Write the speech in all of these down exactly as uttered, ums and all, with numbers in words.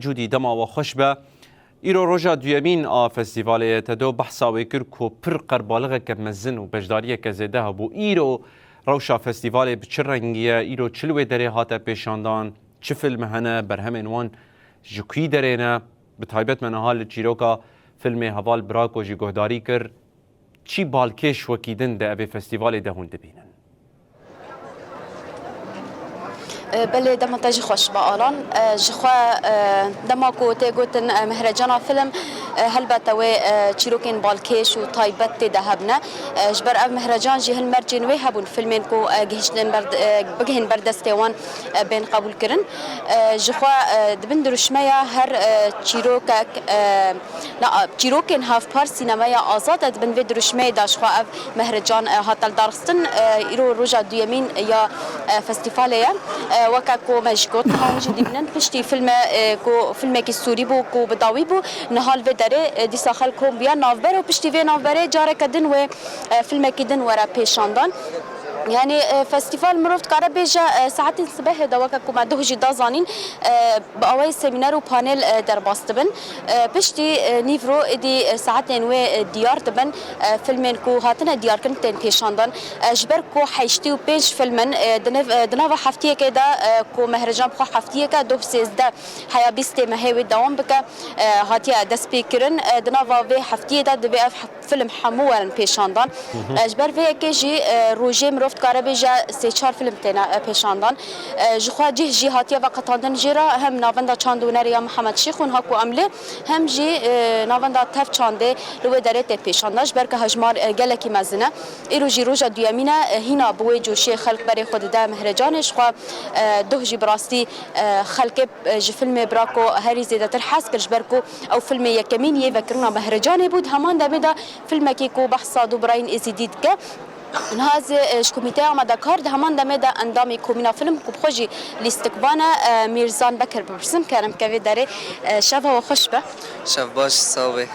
Cûdî, dema we xweş be. Îro roja duyemîn a festîvalê ye. Te do behsa wê kir ku pir qerbalixeke mezin û beşdariyeke zêde hebû. Îro rewşa festîvalê bi çi rengî ye? Îro çi li wê derê hate pêşandan? Çi filme hene? Berhemên wan ji kû derê ne? Bi taybet me niha li çîroka filmê Heval Brako jî guhdarî kir. Çi balkêş wekî din di evê festîvalê de hûn dibînin? E, belê, dema te jî xweş be, Alan. E, ji xwe, e, dema ku tê gotin, e, mehrecana film, e, helbete wê, e, çîrokên balkêş û taybet tê de hebne. E, ji ber ev mehrecan jî hin mercên wê hebûn, filmên ku, e, gihiştin ber-, e, bigihên ber destê wan, e, bên qebûlkirin. E, ji xwe, e, di bin dirûşmeya her, e, çîrokek, e, Na, çîrokên hevpar sînemeya azad e, di bin vê dirûşmeyê de ji xwe ev mehrecan, e, hate lidarxistin. E, îro roja duyemîn ya, e, festîvalê ye. E, weke ku me jî got, niha hûn jî dibînin piştî filme, e, ku filmekî sûrî bû, ku bi dawî bû, niha li vê derê, e, dîsa xelk kom bûye navber û piştî vê navberê careke din wê, e, filmekî din were pêşandan. Yanî, e, festîval mirov dikare bêje, e, saetên sibehê de weke ku me doh jî da zanîn, e, bi awayî semîner û panel, e, derbas dibin. E, piştî, e, nîvro êdî, e, saetên wê, e, diyar dibin. E, filmên ku hatine diyarkirin tên pêşandan. E, ji ber ku heştê û pênc film in, e, di nav, e, di nava heftiyekê de, e, ku mehrecan bi xwe heftiyeke doh sêzdeh heya bîstê mehê wê dewam bike, e, hatiye destpêkirin. E, di nava vê heftiyê de divê ev film hemû werin pêşandan. E, ji ber vê yekê jî, e, rojê mirov dikare bêje sê çar film têne, e, pêşandan. E, ji xwe cih jî hatiye veqetandin jê re, hem Navenda Çand û Hunerê ya Mihemed Şêx û niha ku em lê, hem jî, e, Navenda Tev Çandê li wê derê tê pêşandan. Ji ber ku hejmar, e, gelekî mezin e. Îro jî roja duyemîn e, e, hîna bi wê coşê xelk berê xwe dide mehrecanê. Ji xwe, e, doh jî bi rastî, e, xelkê, e, ji filmê Brako herî zêdetir hez kir, ji ber ku ew filmê yekemîn yê vekirina mehrecanê bû. Di heman demê de filmekî ku behsa du birayên Êzîdî dike. Niha ez, e, ji komîteya amadekar di heman demê de endamê komîna film ku bi xwe jî lîstikvan e, e, Mîrzan Bekir bipirsim, kerem ke vê derê, e, şeva we xweş be. Şev baş, sax be.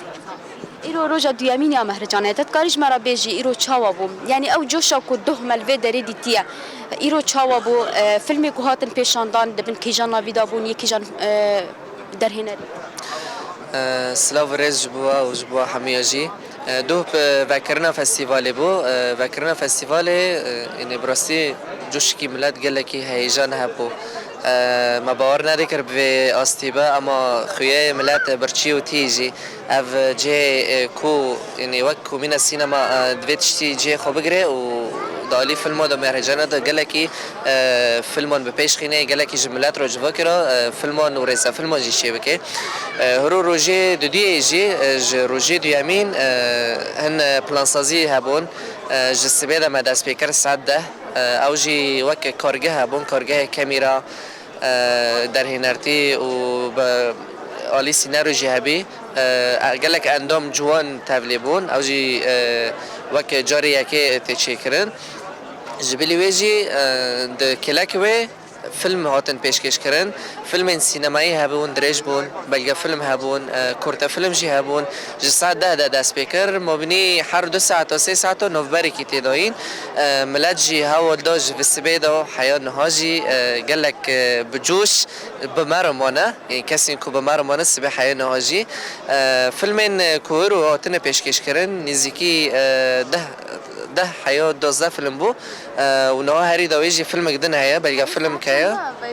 Îro roja duyemîn ya mehrecanê, te dikarî ji me re bêjî îro çawa bû? Yanî ew coşa ku doh me li vê derê dîtiye, îro çawa bû? E, filmê ku hatin pêşandan di bin kîjan navî de bûn, yê kîjan, e, derhênerî? E, silav û rêz ji bo we û ji bo hemiya jî. E, doh bi vekirina festîvalê bû. E, vekirina festîvalê, e, yanî bi rastî coşkî milet gelekî heyecan hebû. E, me bawer nedikir bi vê astî be, ema xuyeyê milet birçî û tî jî. Ev cihê, e, ku, yanî wek komîna sînema, e, divê tiştî cihê xwe bigire û di alî filma de, mehrecana de gelekî, e, filman bi pêş xîne, gelekî ji milet re civakira, e, filman û rêzefilman jî çêbike. E, hiro rojê dudiyê jî, e, ji rojê duyemîn, e, hin, e, plansazî hebûn. E, ji sibê de me dest pê kir saet deh. E, ew jî wek kargeh hebûn, kargehê kemîra, e, derhênertî û bi alî sînero jî hebî. E, gelek endam ciwan tevlê bûn. Ew jî, e, wek carê yekê tê çêkirin. Ji bilî wê jî, e, di kêlek wê film hatin pêşkêşkirin. Filmên sînemayî hebûn, dirêj bûn, belgefilm hebûn, e, kurtefilm jî hebûn. Ji saet deh de dest pê kir, mabînî her du saet û sê saet û navberekî tê dayîn. E, milet jî hewl da ji sibê de heya niha jî, e, gelek, e, bi coş bi me re mane. Yanî kesên ku bi me re mane sibê heya niha jî. E, filmên, e, ku îro hatine pêşkêşkirin nêzîkî, e, deh, deh heya duwazdeh film bû. E, û niha herî dawî jî filmek din heye, belgefilmke ye.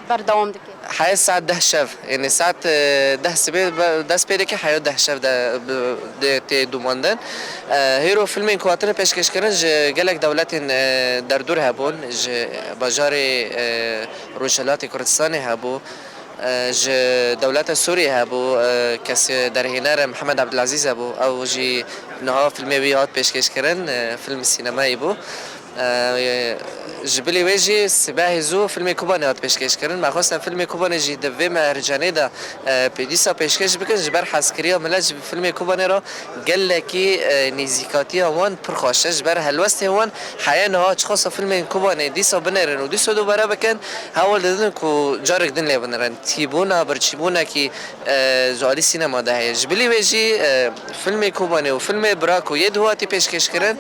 Berdewam dike. Heye saet deh şev, yanî saet, e, deh sibê be-, dest pê dike, heya deh şev de bi-, de tê domandin. E, hêro filmên ku hatine pêşkêşkirin ji gelek dewletên, e, derdor hebûn, ji bajarê, e, Rojhilatê Kurdistanê hebû, e, ji dewleta Sûriyê hebû, e, kesê derhêner Mihemed Ebdilezîz hebû, ew jî niha filmê wî hat pêşkêşkirin, e, film sînemayî bû. E, ji bilî wê jî sibehê zû filmê Kobanê hat pêşkêşkirin. Me xwest em filmê Kobanê jî di vê mehrecanê de, e, pê-, dîsa pêşkêş bikin. Ji ber hezkiriya milet ji filmê Kobanê re gelekî, e, nêzîkatiya wan pir xweş e. Ji ber helwestên wan heye niha çiqasa filmên Kobanê dîsa binêrin û dîsa dubare bikin, hewl didin ku carek din lê binirin. Tîbûna, birçîbûnekî, e, ji alî sînema de heye. Ji bilî wê jî, e, filmê Kobanê û filmê Brako yê duhatî pêşkêş kirin.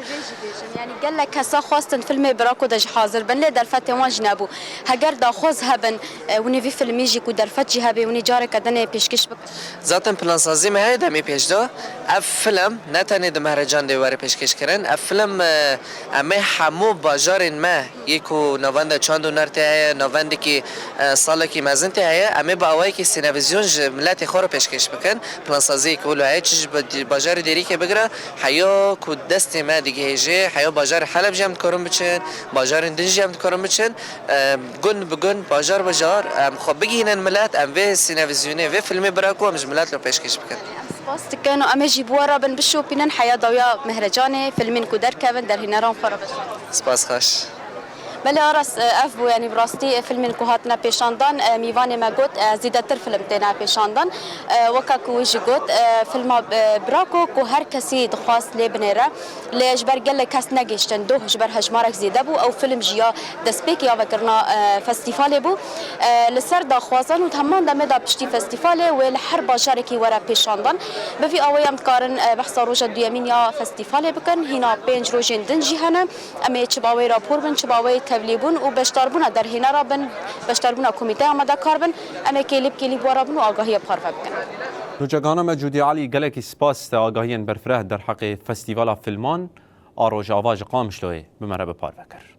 Yanî Gelek kesa xwestin filmê Brako de ji hazir bin, lê derfetê wan jî nebû. Heger daxwaz hebin, e, winî vî filmî jî ku derfet jî hebe, winî careke dinê pêşkêş bikin. Zaten plansazî me heye demê pêş de. Ev film ne tenê di mehrecan de were pêşkêş kirin. Ev film, e, em ê hemû bajarên me yê ku navenda çand û ner tê heye, navendekî, e, salekî mezin tê heye, em ê bi awayekî sînevizyon ji miletê xwe re pêşkêş bikin. Plansaziyê ku wilo heye, çi ji ba-, bajarê Dêrîkê bigire, heya ku destê me digihêje, heya bajarê Heleb jî em dikarin biçin, bajarên din jî em dikarin biçin. E, gun bi gun, bajar bi jar, em xwe bigihînin milet, em vê sînevizyonê, vê filmê Brako em ji milet re pêşkêş bikin. Em spas dikin û em ê jî bi we re bin bişopînin heya dawiya mehrecanê, filmên ku derkevin, derhêneran xwe re veşarin. Spas xweş. Belê Aras, e, ev bû, yanî bi rastî, e, filmên ku hatine pêşandan, e, mîvanê me got, e, zêdetir film têne pêşandan. E, weke ku wî jî got, e, filma, e, Brako ku her kesî dixwast lê binêre, lê ji ber gelek kes negihiştin doh, ji ber hejmarek zêde bû. Ew film jî ya destpêkê ya vekirina, e, festîvalê bû. E, li ser daxwazan û di heman demê de piştî festîvalê wê li her bajarekî were pêşandan. Bi vî awê em dikarin, e, behsa roja duyemîn ya festîvalê bikin. Hîna pênc rojên din jî hene. Em ê çi bawê rapor bin, çi bawê tevlîbûn û beşdarbûna derhênera bin, beşdarbûna komîteya me de kar bin. Em ê kêlî bi kêlî bi we re bin û agahiyê parve bikin. Nûçegana me Cûdî Elî, gelekî spas te agahiyên berfireh derheqê Festîvala Filman a Rojava ji Qamişloyê bi me re bi parve kir.